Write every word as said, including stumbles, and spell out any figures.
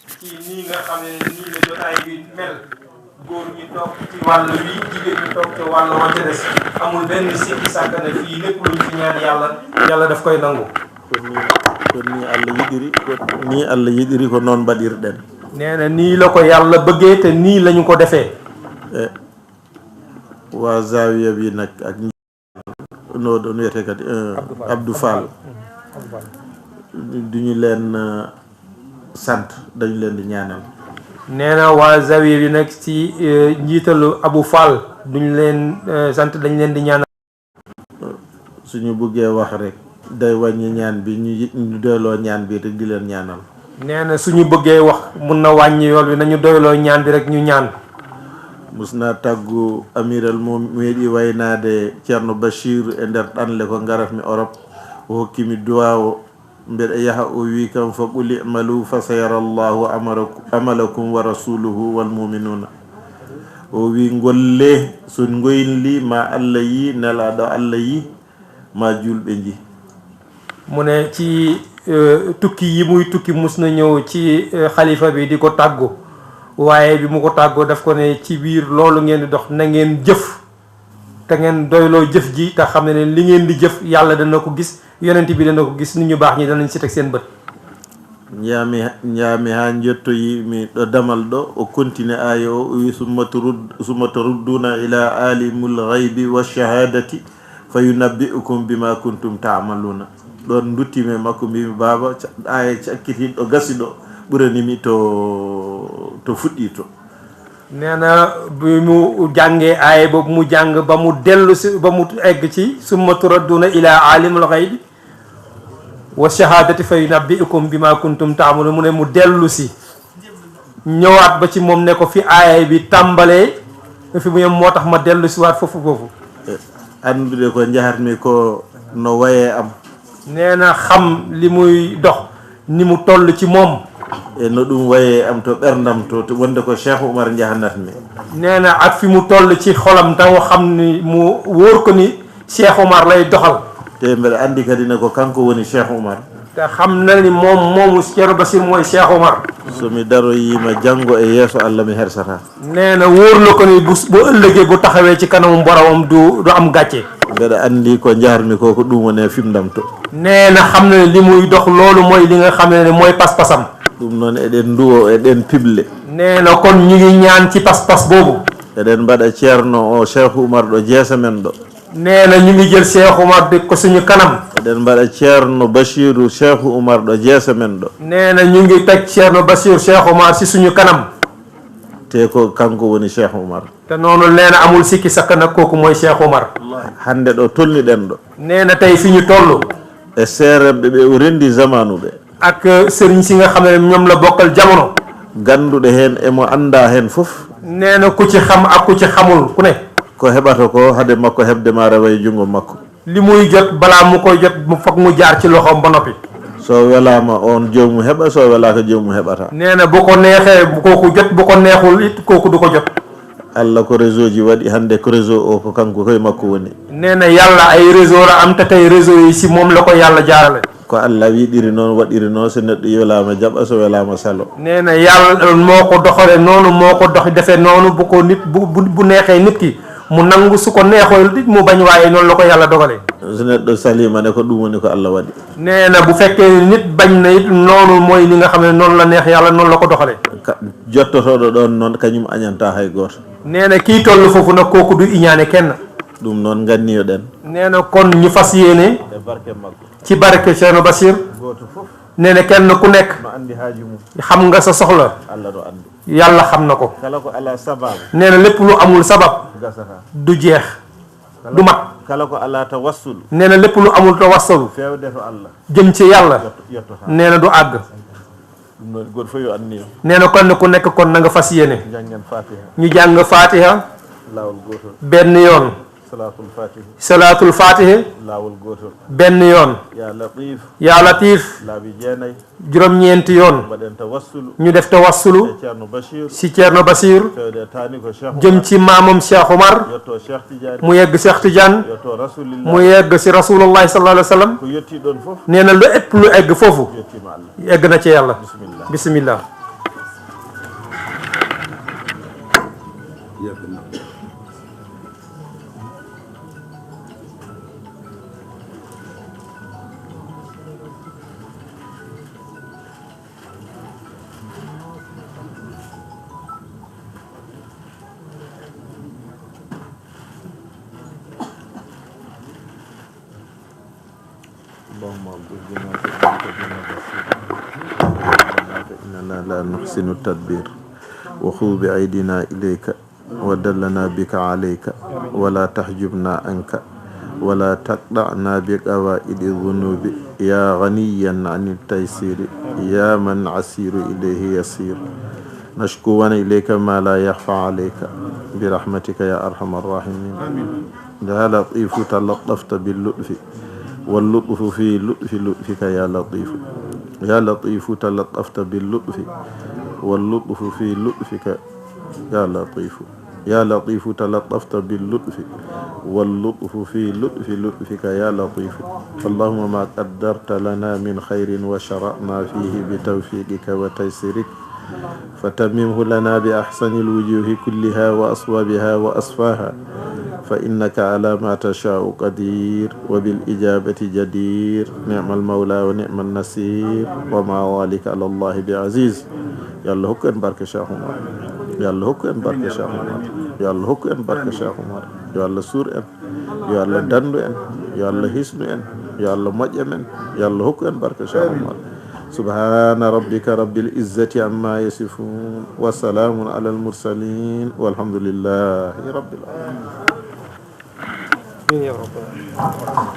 Ci nii nga xam ne nii la jotaay bi mel, góor ñi toog ci wàll wi, jigéen ñi toog ci wàll wa ca des. Amul benn sikki sàkk ne fii lépp luñ fi ñaan yàlla, yàlla daf koy nangu. Ko nii, ko nii Allah yiɗiri, ko nii Allah yiɗiri, ko noon mbaɗirɗen. Nee na nii la ko yàlla bëggee te nii lañu ko defee. E waa Zawiya bi nag ak no ɗon wiyete kadi, eh, Abdou Fall. Abdou Fall. Abdou Fall. Duñu leen, eh, sant, dañu leen di ñaanal. Nee na waa Zawiya bi nag ci, eh, njiitalu Abou Fall, duñu leen, eh, sant, dañu leen di ñaanal. Suñu bëggee wax rek, day wàññi ñaan bi, ñu yi-, ñu doyloo ñaan bi rek di leen ñaanal. Nee na suñu bëggee wax, mun na wàññi yool bi, nañu doyloo ñaan bi rek ñu ñaan. Mus naa tàggu Amiral mo meeɗi waynaade Ceerno Bachir e nder ɗanle ko ngaratmi Europe, o hokki mi duwaa o, mbeɗa yaha, o wi kam, "Fa qul i'malu fa sayara Allahu amaraku-, amalakum wa rasuluhu wal mu'minuna." O wi, "Ngolle, so ngoyli ma Allah yi, nelaaɗo Allah yi, ma juulɓe nji." Mu ne ci, eh, tukki yi muy tukki, mus na ñëw ci, eh, xalifa bi di ko tàggu. Waaye bi mu ko tàggoo, daf ko ne, "Ci biir loolu ngeen di dox, na ngeen jëf. Te ngeen doyloo jëf ji, te xam ne ne li ngeen di jëf, yàlla dana ko gis, yonent bi dana ko gis, nit ñu baax ñi danañ si teg seen bët." Njaami, njaami haa njottoyi mi ɗo damal ɗo, o kontine aaya o, o wi, "Summa turud-, summa turudduna ila alimul ghaybi wa shahadati fa yunabbi'ukum bima kuntum ta'maluna." Ɗon ndutti mi e makko, mbimi, "Baaba, ca-, aaya cakkitiiɗo gasi ɗo, ɓurani mi to, to fuɗɗi to." Nee na bi mu jàngee aaya boobu, mu jàng ba mu dellu si, ba mu egg ci, "Summa turadduuna ila aalimul ghaybi wa shahaadati fa yunabbi'ukum bima kuntum ta'maluun." Mu ne mu dellu si, ñëwaat ba ci moom ne ko fi aaya bi tàmbalee, fi mu yem, moo tax ma dellu si waat foofu, foofu. Anndude ko njahatmi ko no wayee am. Nee na xam li muy dox, ni mu toll ci moom. E no ɗum wayee am to ɓerndam to, to wonde ko Cheikh Oumar njahanatmi. Nee na ak fi mu toll ci xolam, taw xam ni mu wóor ko ni Cheikh Oumar lay doxal. Te mbeɗa anndi kadi ne ko kanko woni Cheikh Oumar. Te xam na ni moom moomu Ceerno Bachir mooy Cheikh Oumar. So mi daroyiima janngo e yeeso Allah, mi hersataa. Nee na wóor na ko ni bu, bu ëllëgee, bu taxawee ci kanamu boromam, du, du am gàcce. Mbeɗa anndi ko njaharmi ko, ko ɗum woni e fimdam to. Nee na xam na ne li muy dox loolu mooy li nga xam ne mooy pas-pasam. Ɗum noon eɗen nduwo, eɗen pible. Nee na kon ñu ngi ñaan ci pas-pas boobu. Eɗen mbaɗa Ceerno o Cheikh Oumar ɗo jeesa men ɗo. Nee na ñu ngi jël Cheikh Oumar di ko suñu kanam. Eɗen mbaɗa Ceerno Bachiru Cheikh Oumar ɗo jeesa men ɗo. Nee na ñu ngi teg Ceerno Bachir Cheikh Oumar si suñu kanam. Te ko kanko woni Cheikh Oumar. Te noonu nee na amul sikki sakka nag kooku mooy Cheikh Oumar. Hannde ɗo tolniɗen ɗo. Nee na tey fi ñu toll. E seerenɓe ɓe o renndi zamaanu ɓe. Ak, eh, sëriñ si nga xam ne ñoom la bokkal jamono. Gannduɗo heen e mo anndaa heen fof. Nee na ku ci xam ak ku ci xamul ku ne. Ko heɓata ko hade makko heɓde ma rewa e junngo makko. Li muy jot balaa mu koy jot mu foog mu jaar ci loxoom ba noppi. So welaama oon joomum heɓa, so welaaka joomum heɓata. Nee na bu ko neexee kooku jot, bu ko neexul it kooku du ko jot. Allah ko réseau ji waɗi, hannde ko réseau o ko kanko koye makko woni. Nee na yàlla ay réseau la am, te tey réseau yi si moom la ko yàlla jaarale. Ko Allah wiɗiri noon, waɗiri noon, so neɗɗo yolaama jaɓa, so welaama salo. Nee na yàlla moo ko doxale noonu, moo ko dox defe noonu, bu ko nit, bu, bu, bu neexee nit ki mu nangu, su ko neexul it mu bañ, waaye noonu la ko yàlla dogale. So neɗɗo saliima ne, ko ɗum woni ko Allah waɗi. Nee na bu fekkee nit bañ na it, noonu mooy li nga xam ne noonu la neex yàlla, noonu la ko doxale. Ka-, jottotooɗo ɗoon noon, kañum añanta hay gooto. Nee na kii toll foofu nag, kooku du iñaane kenn. Ɗum noon nganniyoɗen. Nee na kon ñu fas yéene. E barke makko. Ci barke Ceerno Bachir. Gooto fof. Nee na kenn ku nekk. No anndi haaju mum. Xam nga sa soxla. Allah no anndi. Yàlla xam na ko. Kala ko alaa sabab. Nee na lépp lu amul sabab. Gasata. Du jeex. Kala, du mat. Kala ko alaa tawassul. Nee na lépp lu amul tawassul. Feewde to Allah. Jëm ci yàlla. Yotto, yottotaa. Nee na du àgg. Ɗum noon, gooto fof yo anniyo. Nee na kon ku nekk kon na nga fas yéene. Njanngen Fatiha. Ñu jàng Fatiha. Laawol gootol. Benn yoon. Salaatul Fatiha. Salaatul Fatiha. Laawol gootol. Benn yoon. Yaa Latif. Yaa Latif. Laabi jeenayi. Juróom-ñeenti yoon. Mbaɗen tawassulu. Ñu def tawassulu. E Ceerno Bachir. Si Ceerno Bachir. Feewde taani ko Cheikh Oumar. Jëm ci maamam Cheikh Oumar. Yotto Cheikh Tidiane. Mu yegg Cheikh Tidiane. Yotto Rasulillah. Mu yegg si Rasulullah sallallahu alayhi wa sallam. Ko yotti ɗoon fof. Nee na lu ëpp lu egg foofu. Yottiima Allah. Egg na ci yàlla. Bismillah. Bismillah. إننا لا نحسن التدبير. وخذ بأيدينا إليك ودلنا بك عليك ولا تحجبنا عنك ولا تقطعنا بقوائد الذنوب يا غنيا عن التيسير يا من عسير إليه يسير. نشكو إليك ما لا يخفى عليك برحمتك يا أرحم الراحمين. يا لطيف تلطفت باللطف واللطف في لطف لطفك يا لطيف. يا لطيف تلطفت باللطف واللطف في لطفك يا لطيف. يا لطيف تلطفت باللطف واللطف في لطف لطفك يا لطيف. اللهم ما قدرت لنا من خير وشرعنا فيه بتوفيقك وتيسيرك فتممه لنا بأحسن الوجوه كلها وأصوابها وأصفاها فإنك على ما تشاء قدير وبالإجابة جدير. نعم المولى ونعم النصير وما ذلك على الله بعزيز. Yo Allah hokku en barke Cheikh Oumar. Yo Allah hokku en barke Cheikh Oumar. Yo Allah hokku en barke Cheikh Oumar. Yo Allah suur en. Yo Allah danndu en. Yo Allah hisnu en. Yo Allah moƴƴa men. Yo Allah hokku en barke Cheikh Oumar. سبحان ربك رب العزة عما يصفون وسلام على المرسلين والحمد لله رب العالمين. Amin ya rabbal alamin.